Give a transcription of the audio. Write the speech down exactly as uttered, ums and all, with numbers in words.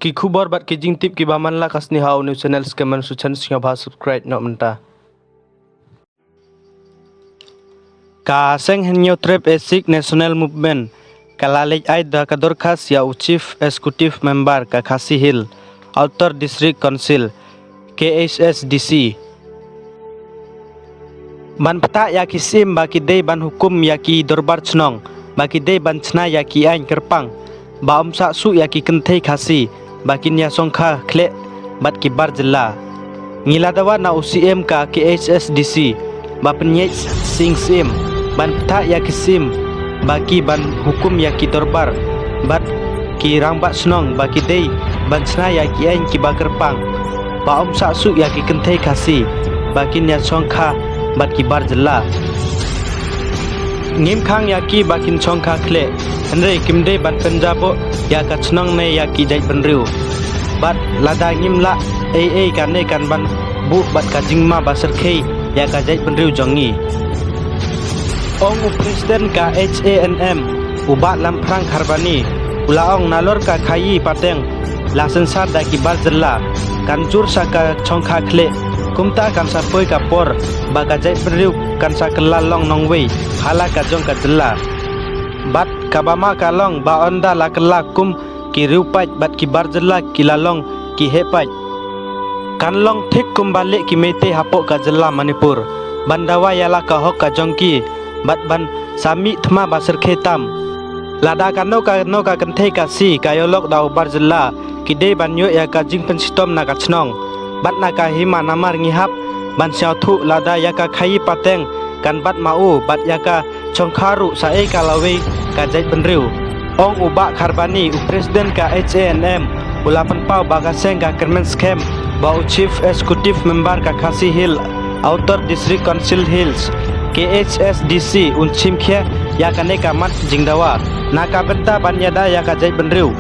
Ki khubor bad ki jingtip kiba man la ka sngi ha u new channel, skhem ban shu channel sngewbha subscribe noh mynta. Ka Seng Hynñiewtrep Asic National Movement ka la leit ai da ka dorkhas ïa u Chief Executive Member ka Khasi Hills Outer District Council, K H A D C, ban pynthah ïa ki syiem ba ki dei ban hukum ïa ki dorbar chnong ba ki dei ban chna ïa ki aiñ kyrpang ba ym sah shuh ïa ki kynthei Khasi ba kin ïa shongkha khleh bad ki bar jylla. Ngi la dawa na u C M ka K H A D C ba pynïaid sing syiem ban pynthah ïa ki syiem ba ki ban hukum ïa ki dorbar bad ki rangbah chnong ba ki dei ban chna ïa ki aiñ kiba kyrpang ba ym sah shuh ïa ki kynthei Khasi ba kin ïa shongkha bad ki bar jylla. Ngim khang ïa ki ba kin shongkha khleh, hynrei kim dei ban pynjaboh ïa ka chnong ne ïa ki jaitbynriew. Bad lada ngim lah ei ei, kane kan ban buh bad ka jingma ba syrkhei ïa ka jaitbynriew jong ngi. Ong u President ka H A N M, u Bah Lamphrang Kharbani, u la ong nalor ka khaïi pateng la synshar da ki bar jylla kan jur sa ka shongkha khleh, kumta kan sa poi ka por ba ka jaitbynriew kan sa kylla long nongwei ha la ka jong ka jylla. Bad kaba ma ka long ba ynda la kylla kum ki riewpaid bad ki bar jylla ki la long ki heh paid, kan long thik kumba leh ki Meitei hapoh ka jylla Manipur ban dawa ïa la ka hok ka jong ki bad ban sa mih thma ba syrkhei tam. Lada kano kano ka kynthei Khasi ka ïohlok da u bar jylla, ki dei ban ïoh ïa ka jingpynshitom na ka chnong bad na ka hima, namar ngi hap ban sngewthuh lada ïa ka khaïi pateng kan bat ma u bad ïa ka shongkha ruh sa ei ka lawei ka jaitbynriew. Ong u Bah Kharbani, u President ka H A N M, u la pynpaw ba ka seng ka kyrmen skhem ba u Chief Executive Member ka Khasi Hills Outer District Council Hills, K H A D C, un shim khia ïa kane ka mat jingdawa na ka bynta ban ïada ïa ka jaitbynriew.